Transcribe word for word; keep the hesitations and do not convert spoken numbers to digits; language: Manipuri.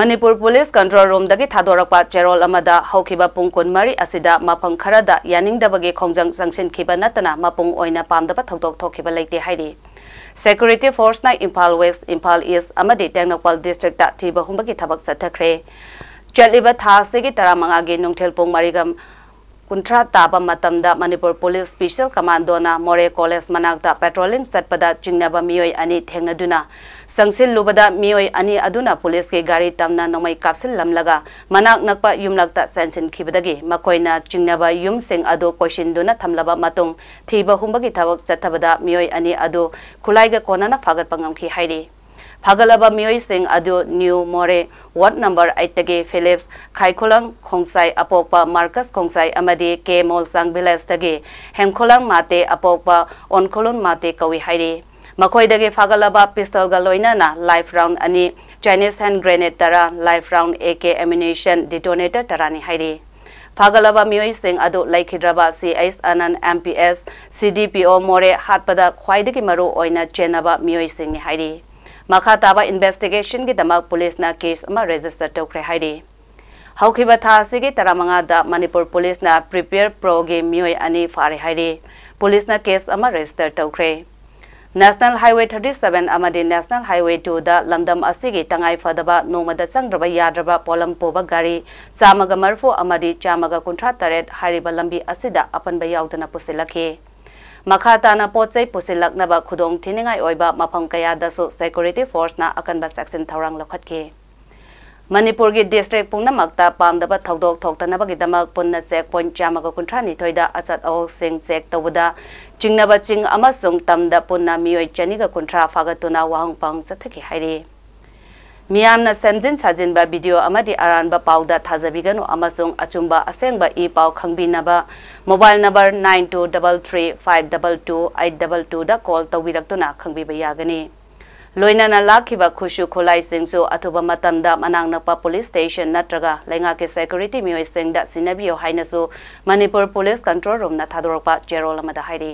ꯃꯅꯤꯄꯨꯔ ꯄꯨꯂꯤꯁ ꯀꯟꯇ꯭ꯔꯣꯜ ꯔꯨꯝꯗꯒꯤ ꯊꯥꯗꯣꯔꯛꯄ ꯆꯦꯔꯣꯜ ꯑꯃꯗ ꯍꯧꯈꯤꯕ ꯄꯨꯡ ꯀꯨꯟꯃꯔꯤ ꯑꯁꯤꯗ ꯃꯐꯝ ꯈꯔꯗ ꯌꯥꯅꯤꯡꯗꯕꯒꯤ ꯈꯣꯡꯖꯪ ꯆꯪꯁꯤꯟꯈꯤꯕ ꯅꯠꯇꯅ ꯃꯄꯨꯡ ꯑꯣꯏꯅ ꯄꯥꯝꯗꯕ ꯊꯧꯗꯣꯛ ꯊꯣꯛꯈꯤꯕ ꯂꯩꯇꯦ ꯍꯥꯏꯔꯤ꯫ ꯁꯦꯀ꯭ꯌꯨꯔꯤꯇꯤ ꯐꯣꯔꯁꯅ ꯏꯝꯐꯥꯜ ꯋꯦꯁ, ꯏꯝꯐꯥꯜ ꯏꯁ ꯑꯃꯗꯤ ꯇꯦꯡꯅꯧꯄꯜ ꯗꯤꯁꯇ꯭ꯔꯤꯛꯇ ꯊꯤꯕ ꯍꯨꯝꯕꯒꯤ ꯊꯕꯛ ꯆꯠꯊꯈ꯭ꯔꯦ꯫ ꯆꯠꯂꯤꯕ ꯊꯥ ꯑꯁꯤꯒꯤ ꯇꯔꯥꯃꯉꯥꯒꯤ ꯅꯨꯡꯊꯤꯜ ꯄꯨꯡ ꯃꯔꯤꯒ ꯀꯨꯟꯊ꯭ꯔꯥ ꯇꯥꯕ ꯃꯇꯝꯗ ꯃꯅꯤꯄꯨꯔ ꯄꯨꯂꯤꯁ ꯁ꯭ꯄꯤꯁꯦꯜ ꯀꯃꯥꯟꯗꯣꯅ ꯃꯣꯔꯦ ꯀꯣꯂꯦꯖ ꯃꯅꯥꯛꯇ ꯄꯦꯇ꯭ꯔꯣꯂꯤꯡ ꯆꯠꯄꯗ ꯆꯤꯡꯅꯕ ꯃꯤꯑꯣꯏ ꯑꯅꯤ ꯊꯦꯡꯅꯗꯨꯅ ꯆꯪꯁꯤꯜꯂꯨꯕꯗ ꯃꯤꯑꯣꯏ ꯑꯅꯤ ꯑꯗꯨꯅ ꯄꯨꯂꯤꯁꯀꯤ ꯒꯥꯔꯤ ꯇꯝꯅ ꯅꯣꯡꯃꯩ ꯀꯥꯞꯁꯤꯜꯂꯝꯂꯒ ꯃꯅꯥꯛ ꯅꯛꯄ ꯌꯨꯝꯂꯛꯇ ꯆꯦꯟꯁꯤꯟꯈꯤꯕꯗꯒꯤ ꯃꯈꯣꯏꯅ ꯆꯤꯡꯅꯕ ꯌꯨꯝꯁꯤꯡ ꯑꯗꯨ ꯀꯣꯏꯁꯤꯟꯗꯨꯅ ꯊꯝꯂꯕ ꯃꯇꯨꯡ ꯊꯤꯕ ꯍꯨꯝꯕꯒꯤ ꯊꯕꯛ ꯆꯠꯊꯕꯗ ꯃꯤꯑꯣꯏ ꯑꯅꯤ ꯑꯗꯨ ꯈꯨꯠꯂꯥꯏꯒ ꯀꯣꯟꯅꯅ ꯐꯥꯒꯠꯄ ꯉꯝꯈꯤ ꯍꯥꯏꯔꯤ꯫ ꯐꯥꯒꯠꯂꯕ ꯃꯤꯑꯣꯏꯁꯤꯡ ꯑꯗꯨ ꯅ꯭ꯌꯨ ꯃꯣꯔꯦ ꯋꯥꯔꯗ ꯅꯝꯕꯔ ꯑꯩꯠꯇꯒꯤ ꯐꯤꯂꯤꯞꯁ ꯈꯥꯏꯈꯣꯂꯪ ꯈꯣꯡꯁꯥꯏ ꯑꯄꯣꯛꯄ ꯃꯥꯔꯀꯁ ꯈꯣꯡꯁꯥꯏ ꯑꯃꯗꯤ ꯀꯦ ꯃꯣꯜꯁꯥꯡ ꯚꯤꯂꯦꯖꯇꯒꯤ ꯍꯦꯝꯈꯣꯂꯪ ꯃꯥꯇꯦ ꯑꯄꯣꯛꯄ ꯑꯣꯟꯈꯣꯂꯨꯟ ꯃꯥꯇꯦ ꯀꯧꯏ ꯍꯥꯏꯔꯤ꯫ ꯃꯈꯣꯏꯗꯒꯤ ꯐꯥꯒꯠꯂꯕ ꯄꯤꯁꯇꯜꯒ ꯂꯣꯏꯅꯅ ꯂꯥꯏꯐ ꯔꯥꯎꯟ ꯑꯅꯤ, ꯆꯥꯏꯅꯤꯁ ꯍꯦꯟ ꯒ꯭ꯔꯦꯅꯦꯗ ꯇꯔꯥ, ꯂꯥꯏꯐ ꯔꯥꯎꯟ ꯑꯦ ꯀꯦ ꯑꯦꯃꯨꯅꯤꯁꯟ ꯗꯤꯇꯣꯅꯦꯇꯔ ꯇꯔꯥꯅꯤ ꯍꯥꯏꯔꯤ꯫ ꯐꯥꯒꯠꯂꯕ ꯃꯤꯑꯣꯏꯁꯤꯡ ꯑꯗꯨ ꯂꯩꯈꯤꯗ꯭ꯔꯕ ꯁꯤ ꯑꯩꯆ ꯑꯅꯟ, ꯑꯦꯝ ꯄꯤ ꯑꯦꯁ, ꯁꯤ ꯗꯤ ꯄꯤ ꯑꯣ ꯃꯣꯔꯦ ꯍꯥꯠꯄꯗ ꯈ꯭ꯋꯥꯏꯗꯒꯤ ꯃꯔꯨ ꯑꯣꯏꯅ ꯆꯦꯟꯅꯕ ꯃꯤꯑꯣꯏꯁꯤꯡꯅꯤ ꯍꯥꯏꯔꯤ꯫ ꯃꯈꯥ ꯇꯥꯕ ꯏꯟꯚꯦꯁꯇꯤꯒꯦꯁꯟꯒꯤꯗꯃꯛ ꯄꯨꯂꯤꯁꯅ ꯀꯦꯁ ꯑꯃ ꯔꯦꯖꯤꯁꯇꯔ ꯇꯧꯈ꯭ꯔꯦ ꯍꯥꯏꯔꯤ꯫ ꯍꯧꯈꯤꯕ ꯊꯥ ꯑꯁꯤꯒꯤ ꯇꯔꯥꯃꯉꯥꯗ ꯃꯅꯤꯄꯨꯔ ꯄꯨꯂꯤꯁꯅ ꯄ꯭ꯔꯤꯄꯤꯌꯔ ꯄ꯭ꯔꯣꯒꯤ ꯃꯤꯑꯣꯏ ꯑꯅꯤ ꯐꯥꯔꯦ ꯍꯥꯏꯔꯤ꯫ ꯄꯨꯂꯤꯁꯅ ꯀꯦꯁ ꯑꯃ ꯔꯦꯖꯤꯁꯇꯔ ꯇꯧꯈ꯭ꯔꯦ꯫ ꯅꯦꯁꯅꯦꯜ ꯍꯥꯏꯋꯦ ꯊꯥꯔꯇꯤ ꯁꯚꯦꯟ ꯑꯃꯗꯤ ꯅꯦꯁꯅꯦꯜ ꯍꯥꯏꯋꯦ ꯇꯨꯗ ꯂꯝꯗꯝ ꯑꯁꯤꯒꯤ ꯇꯉꯥꯏ ꯐꯗꯕ ꯅꯣꯡꯃꯗ ꯆꯪꯗ꯭ꯔꯕ ꯌꯥꯗ꯭ꯔꯕ ꯄꯣꯠꯂꯝ ꯄꯨꯕ ꯒꯥꯔꯤ ꯆꯥꯝꯃꯒ ꯃꯔꯤꯐꯨ ꯑꯃꯗꯤ ꯆꯥꯝꯃꯒ ꯀꯨꯟꯊ꯭ꯔꯥ ꯇꯔꯦꯠ ꯍꯥꯏꯔꯤꯕ ꯂꯝꯕꯤ ꯑꯁꯤꯗ ꯑꯄꯟꯕ ꯌꯥꯎꯗꯅ ꯄꯨꯁꯤꯜꯂꯛꯈꯤ꯫ ꯃꯈꯥ ꯇꯥꯅ ꯄꯣꯠ ꯆꯩ ꯄꯨꯁꯤꯜꯂꯛꯅꯕ ꯈꯨꯗꯣꯡ ꯊꯤꯅꯤꯡꯉꯥꯏ ꯑꯣꯏꯕ ꯃꯐꯝ ꯀꯌꯥꯗꯁꯨ ꯁꯦꯀ꯭ꯌꯨꯔꯤꯇꯤ ꯐꯣꯔꯁꯅ ꯑꯀꯟꯕ ꯆꯦꯛꯁꯤꯟ ꯊꯧꯔꯥꯡ ꯂꯧꯈꯠꯈꯤ꯫ ꯃꯅꯤꯄꯨꯔꯒꯤ ꯗꯤꯁꯇ꯭ꯔꯤꯛ ꯄꯨꯝꯅꯃꯛꯇ ꯄꯥꯝꯗꯕ ꯊꯧꯗꯣꯛ ꯊꯣꯛꯇꯅꯕꯒꯤꯗꯃꯛ ꯄꯨꯟꯅ ꯆꯦꯛ ꯄꯣꯏꯟꯠ ꯆꯥꯝꯃꯒ ꯀꯨꯟꯊ꯭ꯔꯥ ꯅꯤꯊꯣꯏꯗ ꯑꯆꯠ ꯑꯋꯣꯛꯁꯤꯡ ꯆꯦꯛ ꯇꯧꯕꯗ ꯆꯤꯡꯅꯕ ꯆꯤꯡ ꯑꯃꯁꯨꯡ ꯇꯝꯗ ꯄꯨꯟꯅ ꯃꯤꯑꯣꯏ ꯆꯅꯤꯒ ꯀꯨꯟꯊ꯭ꯔꯥ ꯐꯥꯒꯠꯇꯨꯅ ꯋꯥꯍꯪ ꯄꯥꯎꯍꯪ ꯆꯠꯊꯈꯤ ꯍꯥꯏꯔꯤ꯫ ꯃꯤꯌꯥꯝꯅ ꯁꯦꯝꯖꯤꯟ ꯁꯥꯖꯤꯟꯕ ꯚꯤꯗꯤꯑꯣ ꯑꯃꯗꯤ ꯑꯔꯥꯟꯕ ꯄꯥꯎꯗ ꯊꯥꯖꯕꯤꯒꯅꯨ ꯑꯃꯁꯨꯡ ꯑꯆꯨꯝꯕ ꯑꯁꯦꯡꯕ ꯏ ꯄꯥꯎ ꯈꯪꯕꯤꯅꯕ mobile number nine two double three five double two eight double ꯇꯨꯗ ꯀꯣꯜ ꯇꯧꯕꯤꯔꯛꯇꯨꯅ ꯈꯪꯕꯤꯕ ꯌꯥꯒꯅꯤ꯫ ꯂꯣꯏꯅꯅ ꯂꯥꯛꯈꯤꯕ ꯈꯨꯠꯁꯨ ꯈꯨꯠꯂꯥꯏꯁꯤꯡꯁꯨ ꯑꯊꯨꯕ ꯃꯇꯝꯗ ꯃꯅꯥꯛ ꯅꯛꯄ ꯄꯨꯂꯤꯁ ꯁ꯭ꯇꯦꯁꯟ ꯅꯠꯇ꯭ꯔꯒ ꯂꯩꯉꯥꯛꯀꯤ ꯁꯦꯀ꯭ꯌꯨꯔꯤꯇꯤ ꯃꯤꯑꯣꯏꯁꯤꯡꯗ ꯁꯤꯟꯅꯕꯤꯌꯨ ꯍꯥꯏꯅꯁꯨ ꯃꯅꯤꯄꯨꯔ ꯄꯨꯂꯤꯁ ꯀꯟꯇ꯭ꯔꯣꯜ ꯔꯨꯝꯅ ꯊꯥꯗꯣꯔꯛꯄ ꯆꯦꯔꯣꯜ ꯑꯃꯗ ꯍꯥꯏꯔꯤ꯫